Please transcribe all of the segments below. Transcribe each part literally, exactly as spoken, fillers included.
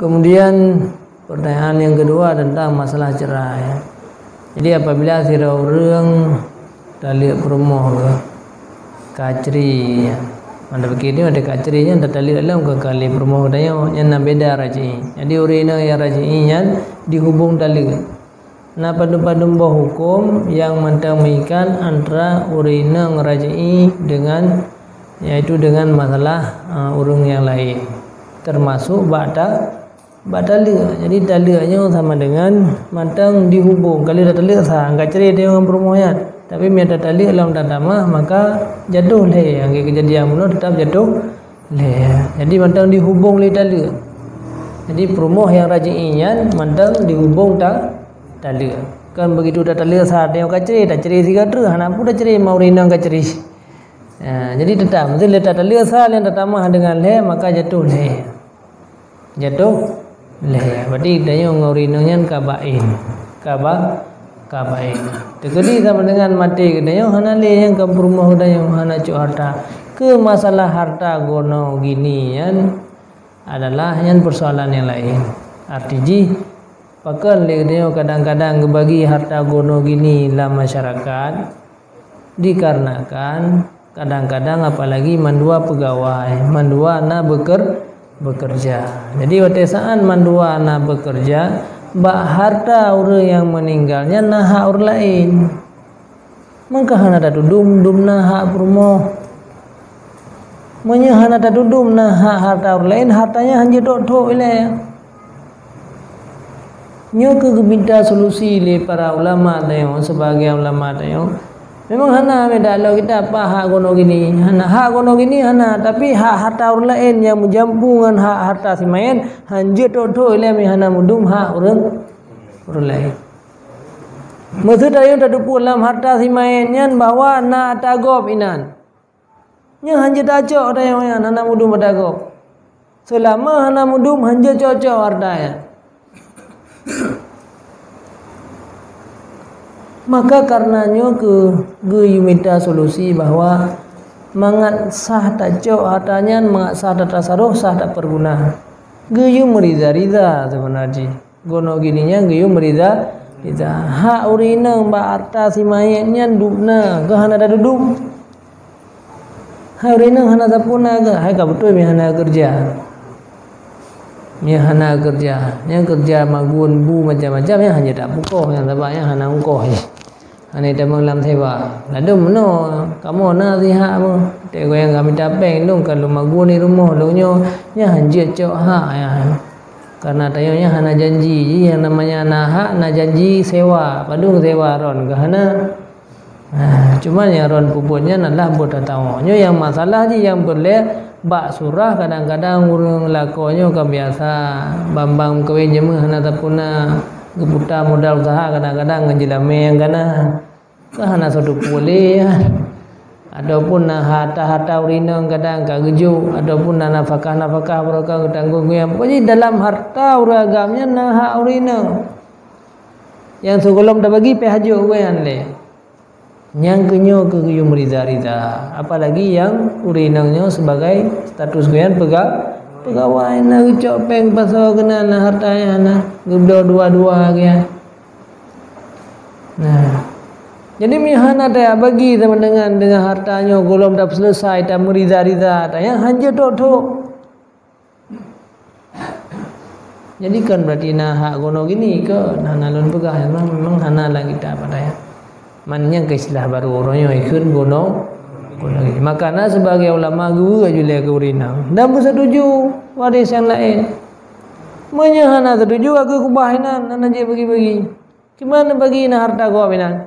Kemudian, pertanyaan yang kedua tentang masalah cerai. Jadi, apabila sidroe ureuëng taleuek peurumoh geuh, ka cerai, mantong pike nyoe ka cerai nyan, tataleuek lom ka, ka lé peurumoh geutanyoe, nyan na beda raji'i. Jadi, ureuëng inong nyang raji'i nyan dihubung taleuek. Na padum-padum boh huköm nyang mantong meuikat antara ureuëng inong raji'i dengan, yaitu dengan masalah, eh, ureuëng nyang laén, teumasok bak ta-, bak taleuek. Jadi, taleuek nyoe sama dengan mantong dihubung. Ka lheueh tataleuek sa, ka cerai tanyoe ngon peurumoh nyan. Tapi, meunyo tataleuek lom tatamah, maka jatuh lhèe. Nyang keujadian bunoe teutap jatuh lhèe. Jadi, mantong dihubung lé taleuek. Jadi, peurumoh nyang raji'i nyan mantong dihubung ta-, taleuek. Kan begitu tataleuek sa, tanyoe ka cerai, tacerai sigoe treuk, hana peue tacerai, ma ureuëng inong ka cerai. Ya, jadi teutap, meusti lé tataleuek sa, lé tatamah dengan lhèe, maka jatuh lhèe. Jatuh lhèe. Berarti geutanyoe ngon ureuëng inong nyan ka baén. Ka ba-, ka baén. Teukeudi sama dengan maté geutanyoe, hana lé nyang ka peurumoh geutanyoe, hana cok harta. Keu masalah harta gono gini nyan adalah nyan persoalan nyang laén. Arti jih, pakon lé geutanyoe kadang-kadang geubagi harta gono gini lam masyarakat? Dikarenakan kadang-kadang, apalagi mandua peugawai, mandua na beker-, bekerja. Jadi, watée saát mandua na bekerja, bak harta ureuëng nyang meuninggal nyan na hak ureuëng laén. Maka hana tatudum dum na hak peurumoh. Meunyoe hana tatudum na hak harta ureuëng laén, harta nyan hanjeuet trok-trok ilée. Nyoe keuh geumita solusi lé para ulama tanyoe, sebagian ulama tanyoe. Memang hana meuda lom kitab hak gono gini, hana hak gono gini hana, tapi hak harta ureuëng laén nyang meujampu ngon hak harta si manyét hanjeuet trok-trok ilée meunyoe hana mudum hak ureuëng, ureuëng laén. Meuseuti tanyoe tateupeue lam harta si manyét nyan bahwa na ata gob inan. Nyoe hanjeuet tacok tanyoe nyan hana mudum ata gob. Seulama hana mudum hanjeuet cok-cok harta nyan. Maka kareuna nyoe keuh geuyue mita solusi bahwa mangat sah tacok harta nyan, mangat sah tatasaruf, sah tapeuguna. Geuyue meuriza-riza seubeuna jih. Gono gini nyan geuyue meuriza-riza. Hak ureuëng inong bak harta si manyét nyan dum na, keuh hana tatudum. Hai ureuëng inong hana sapeue na keuh, hai ka beutôi meuhana keureuja. Meuhana keureuja, nyang keureuja magun bu macam-macam, nyang hana tapukoh, nyang sabab nyang hana ungkoh. Hana tamong lam sewa. Ladôm meunoe, kamoe na sihak meuh. Teuh goyang kami tapeng dong ka lôn magun di rumoh lôn nyoe, nyang hanjeuet cok hak nyan. Karena tanyoe nyan hana janji, jih nyang namanya na hak, na janji sewa, padum sewa ron keuh hana. Nah, cuma nyang ron peubuet nyan adalah buet tatawoe. Nyoe nyang masalah jih nyang peureulée bak surah kadang-kadang ureuëng lakoe nyoe ka biasa bang-bang meukawen jeumeung hana sapeue na geuputa modal usaha kadang-kadang ngon jeulamé nyang kana. Ka hana soe teupeu lé nyan. Ataupun na harta-harta ureuëng inong kadang ka geujok, ataupun na nafakah-nafakah barokah geutanggong geuh nyan. Pokok jih dalam harta ureuëng agam nyan na hak ureuëng inong. Nyang sigohlom tabagi pih hajok geuh nyan lé. Nyang keu nyoe keuh geuyue meuriza-riza, apalagi nyang ureuëng inong nyoe sibagai status geuh nyan peuga-, peugawai, na geucok péng pasoe keunan, na harta nyan na geubloe dua-dua geuh nyan. Nah, jadi meuhana tajak bagi sama dengan, dengan harta nyoe gohlom tapeuseuleusoe, tameuriza-riza, tanyang hanjeuet trok-trok. Jadi kon berarti na hak gono gini ke? Nah, na lôn peugah memang, memang hana lam kitab ada ya. Man nyang keu istilah baru uroe nyoe ikheun gono, gono gini. Maka na sebagian ulama geuweuek julée keu ureuëng inong dan beusatuju waréh nyang laén. Meunyoe hana satuju, aku kubah inan, hana jeuet bagi-bagi. Kiban bagi na harta gob inan.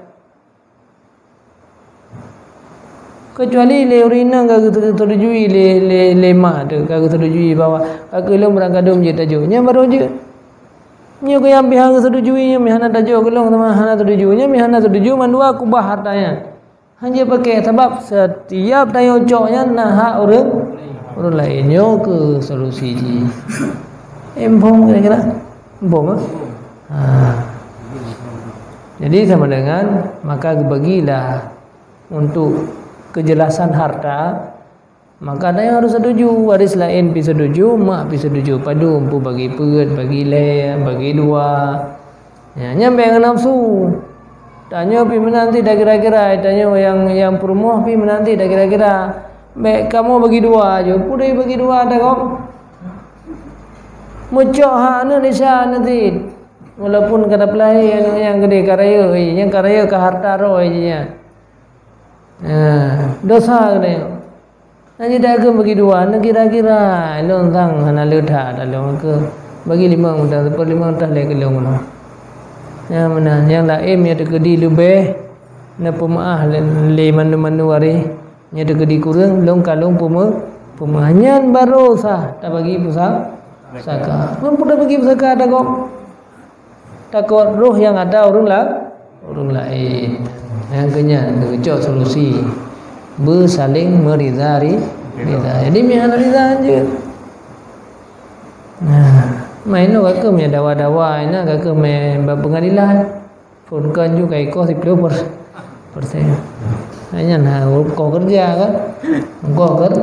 Kecuali lé ureuëng inong ka geuseutujui lé, lé, lé ma teuh, ka geuseutujui bahwa ka keu lôn barang kadum jeuet tajok. Nyan barô jeuet. Nyoe keu nyang pih hana geuseutujui, nyoe meuhana tajok keu lôn, teuma hana setuju. Nyoe meuhana setuju, mandua kubah harta nyan. Hanjeuet paké, sabab setiap tayok cok nyan na hak ureuëng, ureuëng laén. Nyoe keuh solusi jih. Eh, muphom kira-kira? Muphom, ah? Ha. Jadi, sama dengan, maka geubagilah untuk kejelasan harta, Maka tanyoe harôh satuju, waréh laén pih satuju, mak pih satuju, padum peue bagi peuet, bagi lhèe, bagi dua. Ya, nyan bèk ngon nafsu. Tanyoe pih meunan cit takira-kira, tanyoe nyang, nyang peurumoh pih meunan cit takira-kira. Bèk kamoe bagi dua ju, peue bagi dua ata gob. Meucok hak aneuk desya aneuk cit. Walaupun ka tapeulahé aneuk nyang keudéh ka rayeuk, eh, nyang ka rayeuk ka hareuta droe jih nyan. Ah, dosa keudéh. Nah, jadi takheun bagi dua, nah kira-kira lôn sang hana le that lôn keu bagi limong mantong, seupôt limong mantong lé keu lôn keunoe. Nyang meunan, nyang laén nyang teukeudi leubeh neupeumeu'ah lé, lé mandum-mandum waréh, nyang teukeudi kureueng lôn ka lôn peumeu-, peumeu'ah. Nyan barô sah tabagi pusa-, pusaka. Lôn pun tabagi pusaka ata gob. Takot roh nyang ata ureueng la-, ureueng laén. Nyang keu nyan geucok solusi beusaléng meurida ri-, rida. Jadi meuhana rida jeuet. Nah, meunoe ka keuh meudawa-dawa, ina ka keuh meuba peungadilan. Phôn kon ju ka ikoh siplôh per-, persen. Nyan ha, koh keureuja kan? Koh ker-,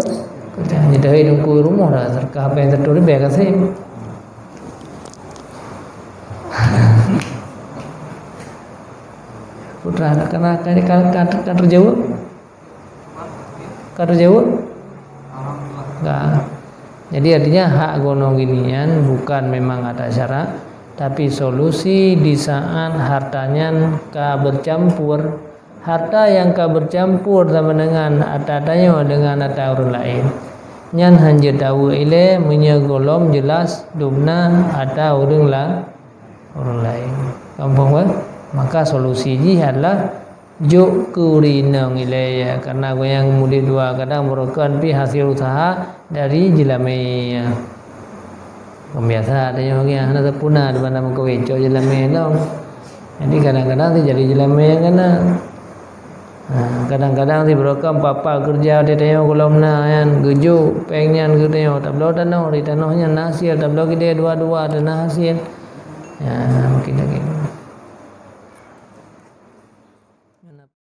keureuja. Nyan dah dong keu rumoh dah, serka apa nyang teutuléh bèk kasém. Putra, nak kena, kena, kena, kena terjawab? Kena terjawab? Enggak. Jadi artinya hak gunong gini nyan bukan memang ada syarat, tapi solusi di saat harta nyan ka bercampur. Harta nyang ka bercampur sama dengan ata tanyoe dengan ata ureueng laén, nyan hanjeuet taweuk ilée meunyoe gohlom jeulaih dumna ata ureueng la-, ureueng laén. Gampông bah? Maka solusi jih adalah jok keu ureueng inong ilée, ya, karena gobnyan murit dua, kadang meurukon pih hasil usaha dari jeulamé, ya. Biasa ada nyang hana sempurna di mana meukeue cok jeulamé dong. Jadi kadang-kadang si jadi jeulamé nyang kana. Ha, kadang-kadang si beurokon papa keureuja di tanyoe gohlom na nyan, geujok péng nyan keu tanyoe, tabloe tanoh, di tanoh nyan na hasil, tabloe keudée dua-dua, na hasil. Ya, mungkin lagi.